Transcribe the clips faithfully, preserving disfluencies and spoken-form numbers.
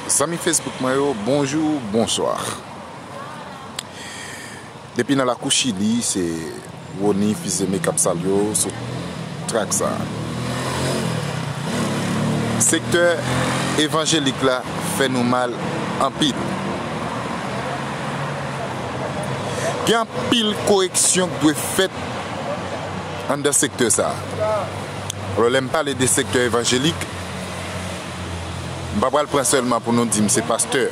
Zanmi Facebook mwen yo, bonjou, bonswa. Depi nan lakou Chili, se Rony Fils Aimé k ap salye w sou trak sa a. Sektè evanjelik la fè nou mal anpil. Gen anpil koreksyon k dwe fèt anndan sektè sa a. Alò, lè m pale de sektè evanjelik, m pa pral pran sèlman pou nou di m se pastè,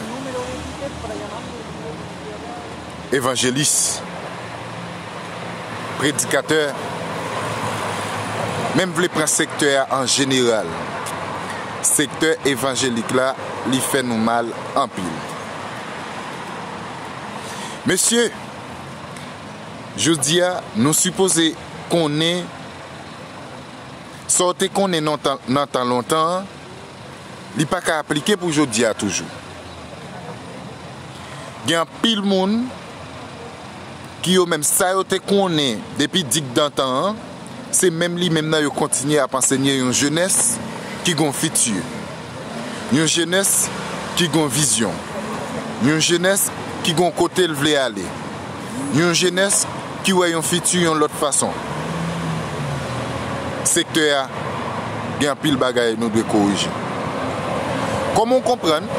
evanjelis, predikatè, men m vle pran sektè a an jeneral. Sektè evanjelik la, li fè nou mal anpil. Mesye, jodi a, nou sipoze konnen sa w te konnen nan tan, nan tan lontan an, li pa ka aplike pou jodi a toujou. Gen anpil moun ki yo menm sa yo te konnen depi digdantan an, se menm li menm nan yo kontinye ap ansenye yon jenès ki gon fiti, yon jenès ki gon vizyon, yon jenès ki gon kote l vle ale, yon jenès ki wè yon fiti yon lòt fason. Sektè a gen anpil bagay nou dwe korije. Kòman w konprann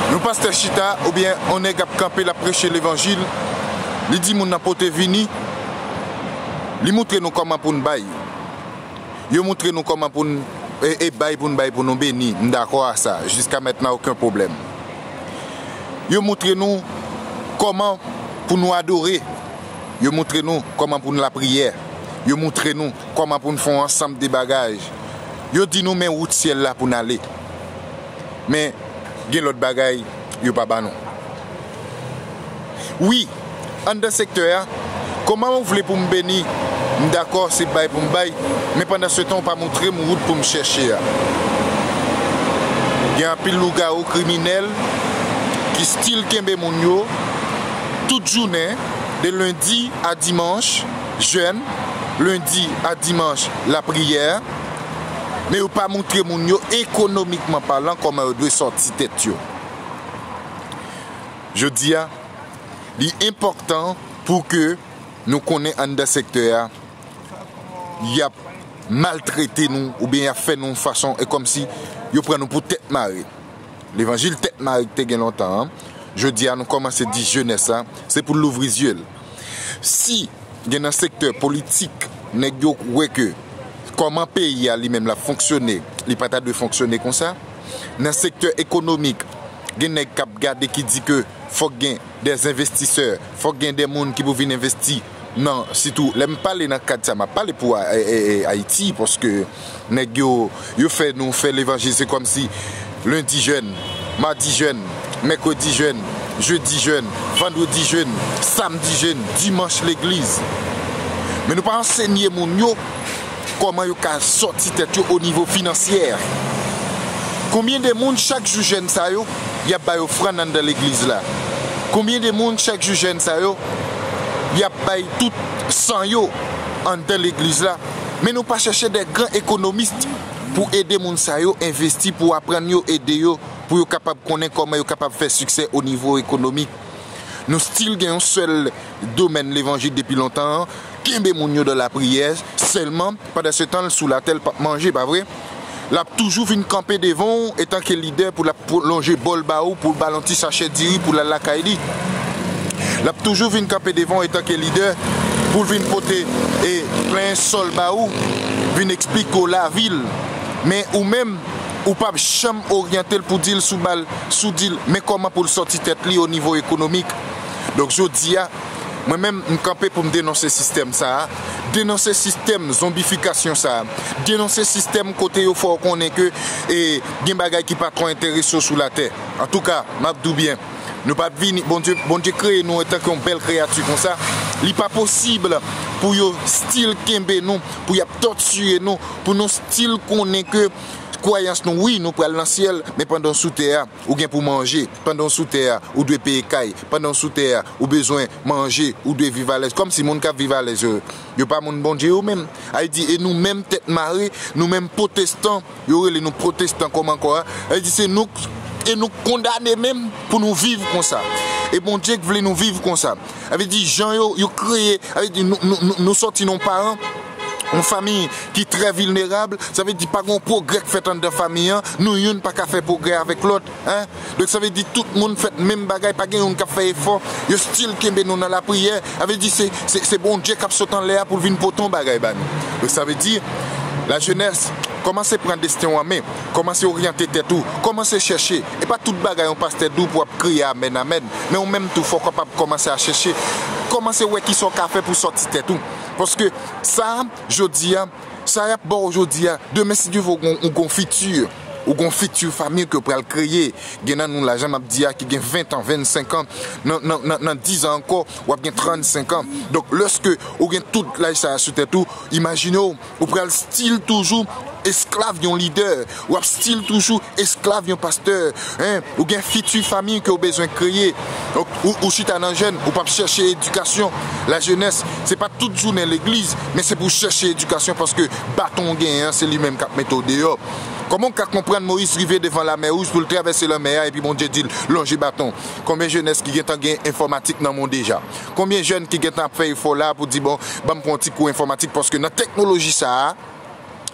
yon pastè chita oubyen yon nèg ap kanpe, l ap preche levanjil, li di moun nan pote vini, li moutre nou kòman pou n bay. Yo moutre nou kòman pou n, e, e bay pou n bay pou nou beni, m dakò a sa, jiska mentnan okenn pwoblèm. Yo moutre nou kòman pou nou adore. Yo moutre nou kòman pou n lapriyè. Yo moutre nou kòman pou n fè yon ansanm de bagay. Yo di nou men wout syèl la pou n ale. Men gen lòt bagay yo pa ba nou. Wi, anndan sektè a, kòman ou vle pou m beni? M dakò, se bay pou m bay, men pandan se tan, ou pa moutre m wout pou m chèche a. Gen anpil lougawou kriminèl ki still kenbe moun yo tout jounen, de lendi a dimanch, jèn, lendi a dimanch, lapriyè, men yo pa moutre moun yo, ekonomikman palan, kòman yo dwe sòti tèt yo. Jodi a, li enpòtan pou ke nou konnen anndan sektè a, y ap maltrete nou oubyen y ap fè nou yon fason, e kòmsi yo pran nou pou tèt mare. Levanjil tèt mare ki te gen lontan an, jodi a nou kòmanse di jenès la, se pou l louvri zye l. Si gen nan sektè politik, nèg yo wè ke kòman peyi a li menm l ap fonksyone, li pa ta dwe fonksyone konsa, nan sektè ekonomik, gen nèg k ap gade ki di ke fòk gen dè envestisè, fòk gen dè moun ki pou vin envesti nan, sitou, lè m pale nan kad sa, m ap pale pou a, e, e, e, Ayiti, paske nèg yo, yo fè nou fè levanjil, se kòmsi lendi jèn, madi jèn, mèkredi jèn, jedi jèn, vandredi jèn, samdi jèn, dimanch legliz. Men nou pa ansenye moun yo kòman yo ka sòti tèt yo o nivo finansyè. Konbyen de moun chak jou jèn sa yo, y ap bay ofrann anndan legliz la? Konbyen de moun chak jou jèn sa yo, y ap bay tout san yo anndan legliz la? Men nou pa chèche dè gran ekonomis pou ede moun sa yo envesti, pou aprann yo, ede yo, pou yo kapab konnen kòman yo kapab fè siksè o nivo ekonomik. Nou still gen yon sèl domèn levanjil depi lontan an, kenbe moun yo dan lapriyè sèlman, pandan se tan l sou latè l p ap manje, pa vre? L ap toujou vin kanpe devan w etanke lidè pou l ap lonje bò l ba ou, pou l ba l yon ti sachè diri pou l al lakay li. L ap toujou vin kanpe devan w etanke lidè pou l vin pote e plen sòl ba ou, vin eksplike w lavi l. Men ou menm, ou p ap janm oryante l pou di l sou ba l, sou di l men kòman pou l sòti tèt li o nivo ekonomik. Donk, jodi a, mwen menm, m kanpe pou m denonse sistèm sa a, denonse sistèm zonbifikasyon sa a, denonse sistèm kote yo fè w konnen ke, e, gen bagay ki pa twò enterese w sou latè. Antouka, m ap di w byen, nou p ap vini, Bondye, Bondye kreye nou antanke yon bèl kreyati konsa, Li pa posib pou yo still kenbe nou, pou y ap tòtire nou, pou nou still konnen ke kwayans nou, wi, nou pral nan syèl, men pandan w sou tè a, ou gen pou manje. Pandan w sou tè a, ou dwe peye kay. Pandan w sou tè a, ou bezwen manje, ou dwe viv alèz. Kòmsi moun k ap viv alèz yo, yo pa moun Bondye yo menm. Sa vle di, e nou menm tèt mare, nou menm pwotestan, yo rele nou pwotestan kòm ankò a. Sa vle di, se nou, e nou kondane menm pou nou viv konsa. E Bondye k vle nou viv konsa. Sa vle di, jan yo, yo kreye, sa vle di, nou, nou, nou, nou sòti nan yon paran, yon fanmi ki trè vilnerab, sa vle di, pa gen yon pwogrè k fèt anndan fanmi an, nou youn pa ka fè pwogrè avèk lòt, en. Donk, sa vle di, tout moun fèt menm bagay, pa gen youn k ap fè efò, yo still kenbe nou nan lapriyè. Sa vle di, se, se, se Bondye k ap sot anlè a pou l vin pote yon bagay ba nou. Donk, sa vle di, lajenès, kòmanse pran desten w an men, kòmanse oryante tèt ou, kòmanse chèche. E pa tout bagay yon pastè di w pou w ap kriye amèn, amèn, men ou menm tou, fò w kapab kòmanse a chèche. Kòmanse wè kisa w ka fè pou sòti tèt ou. Paske sa, jodi a, sa y ap ba w jodi a, demen, si Dye vle, ou gon, ou gon fiti. Ou gon fiti fanmi ke w pral kreye. Gen nan nou la, jan m ap di a, ki gen ven an, vennsenk an, nan, nan, nan, nan diz an ankò, w ap gen trannsenk an. Donk, lèske ou gen tout laj sa a sou tèt ou, imajine w, ou pral still toujou esklav yon lidè, w ap still toujou esklav yon pastè, en, ou gen fiti fanmi ke w bezwen kreye. Donk, ou, ou chita nan jèn, ou p ap chèche edikasyon. Lajenès, se pa tout jounen legliz, men se pou w chèche edikasyon, paske baton w genyen an, se li menm k ap mete w deyò. Kòman w ka konprann Moyiz rive devan Lamè Wouj pou l travèse lanmè a, epi Bondye di l, lonje baton w? Konbyen jenès ki gentan gen enfòmatik nan men w deja? Konbyen jèn ki gentan ap fè efò la pou di, bon, ban m pran yon ti kou enfòmatik, paske nan teknoloji sa a,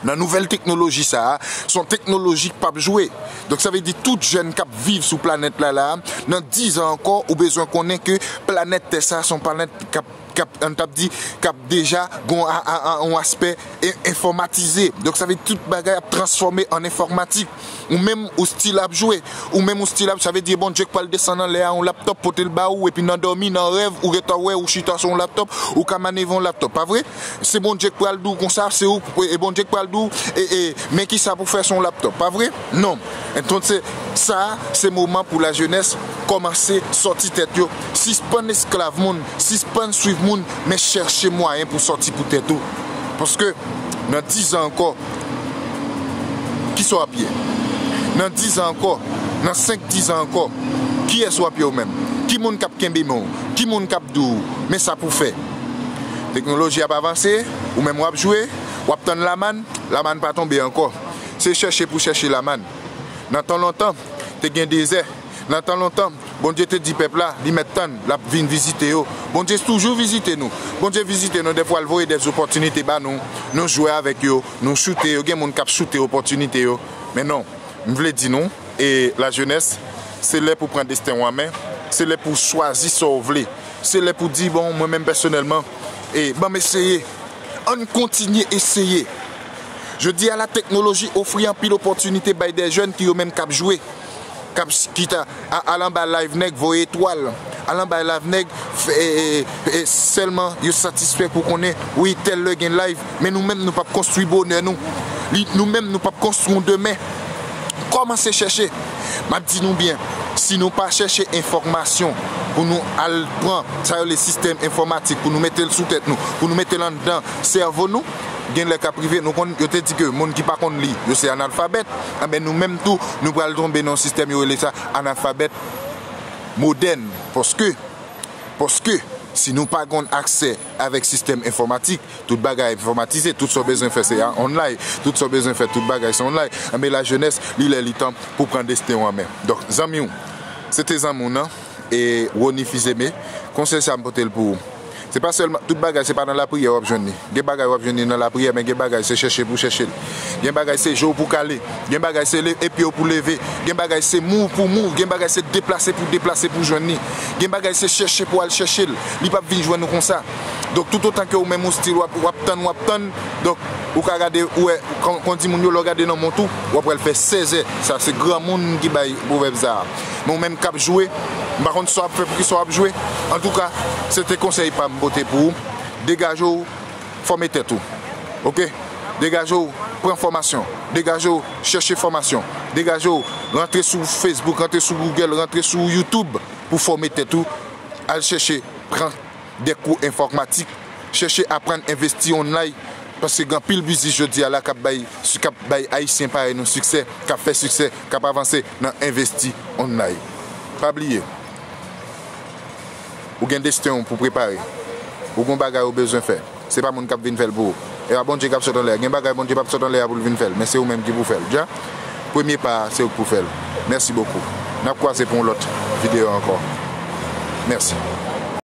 nan nouvèl teknoloji sa a, se yon teknoloji k p ap jwe. Donk, sa vle di tout jèn k ap viv sou planèt la, la, nan diz an ankò, ou bezwen konnen ke planèt tè sa a se yon planèt k ap, k ap, an t ap di, k ap deja gon a, a, a, yon aspè e, enfòmatize. Donk, sa vle di tout bagay ap transfòme an enfòmatik. Ou menm, ou still ap jwe. Ou menm, ou still ap, sa vle di Bondye k pral desann anlè a yon laptòp, pote l ba ou, epi nan dòmi, nan rèv, ou gentan wè, ou chita sou yon laptòp, ou ka manevre yon laptòp, pa vre? Se Bondye k pral di w konsa, se ou, e Bondye k pral di w, e, e, men kisa pou fè sou yon laptòp, pa vre? Non. Entonse, sa, se moman pou lajenès kòmanse sòti tèt yo. Sispann esklav moun, sispann swiv moun, men chèche mwayen pou sòti pou tèt ou. Paske nan diz an ankò, kisa w ap ye? Nan diz an ankò, nan senk, diz an ankò, kiyès w ap ye ou menm? Ki moun k ap kenbe men w? Ki moun k ap di w, men sa pou w fè? Teknoloji ap avanse, ou menm w ap jwe, w ap tann lamann, lamann pa tonbe ankò. Se chèche pou chèche lamann. Nan tan lontan, te gen dezè. Nan tan lontan, Bondye te di pèp la, li mèt tann, l ap vin vizite yo. Bondye toujou vizite nou. Bondye vizite nou, dèfwa l voye dè opòtinite ba nou. Nou jwe avèk yo, nou choute yo. Gen moun k ap choute opòtinite yo. Men non, m vle di nou, e lajenès, se lè pou pran desten w an men. Se lè pou chwazi sa w vle. Se lè pou di, bon, mwen menm pèsonèlman, e ban m eseye. Ann kontinye eseye. Jodi a, la teknoloji ofri anpil opòtinite bay dè jèn ki yo menm k ap jwe, k ap s-, ki ta, a, al anba live nèg, voye etwal, al anba live nèg, fè, e, e, e, sèlman yo satisfè pou konnen, wi, tèl lè gen live, men nou menm, nou p ap konstwi bonè nou. Li, nou menm, nou p ap konstwi yon demen. Kòmanse chèche. M ap di nou byen, si nou pa chèche enfòmasyon pou nou al pran sa yo rele sistèm enfòmatik, pou nou mete l sou tèt nou, pou nou mete l anndan sèvo nou, gen lè k ap rive, nou konn, yo te di ke moun ki pa konn li, yo se analfabèt. Enben, nou menm tou, nou pral tonbe nan yon sistèm yo rele sa analfabèt modèn. Paske, paske, si nou pa gon aksè avèk sistèm enfòmatik, tout bagay enfòmatize, tout sa w bezwen fè se a online, tout sa w bezwen fè, tout bagay se online. Enben, lajenès, li lè li tan pou pran desten w an men. Donk, zanmi w, se te zanmi w nan, e Rony Fils-Aimé, konsèy sa m pote l pou ou. Se pa sèlman, tout bagay, se pa nan lapriyè w ap jwenn li. Gen bagay w ap jwenn li nan lapriyè, men gen bagay se chèche pou chèche l. Gen bagay se je w pou kale. Gen bagay se le-, e pye w pou leve. Gen bagay se mou pou mou. Gen bagay se deplase pou deplase pou jwenn li. Gen bagay se chèche pou al chèche l. Li p ap vin jwenn ou konsa. Donk, toutotan ke ou menm ou still w ap, w ap tann, w ap tann, donk, ou ka gade, ou wè, kon, kon di moun yo, lè w gade nan mont ou, w ap wè l fè sèz è. Sa se granmoun ki bay pwovèb sa a. Men ou menm k ap jwe, m pa konn sa w ap fè, poukisa w ap jwe. Antouka, se te konsèy pa m pote pou ou. Degaje w, fòme tèt ou. Oke? Degaje w, pran fòmasyon. Degaje w, chèche fòmasyon. Degaje w, rantre sou Facebook, rantre sou Google, rantre sou YouTube pou fòme tèt ou. Al chèche, pran de kou enfòmatik, chèche aprann envesti online, paske gen anpil biznis jodi a la k ap bay, k ap bay Ayisyen parèy nou siksè, k ap fè siksè, k ap avanse nan envesti online. Pa bliye, ou gen desten w pou prepare. Ou gen bagay ou bezwen fè. Se pa moun k ap vin fè l pou ou. E pa Bondye k ap sot anlè. Gen bagay Bondye p ap sot anlè a pou l vin fè l, men se ou menm ki pou fè l. Dja, premye pa a, se ou k pou fè l. Mèsi bokou. N ap kwaze pou yon lòt videyo ankò. Mèsi.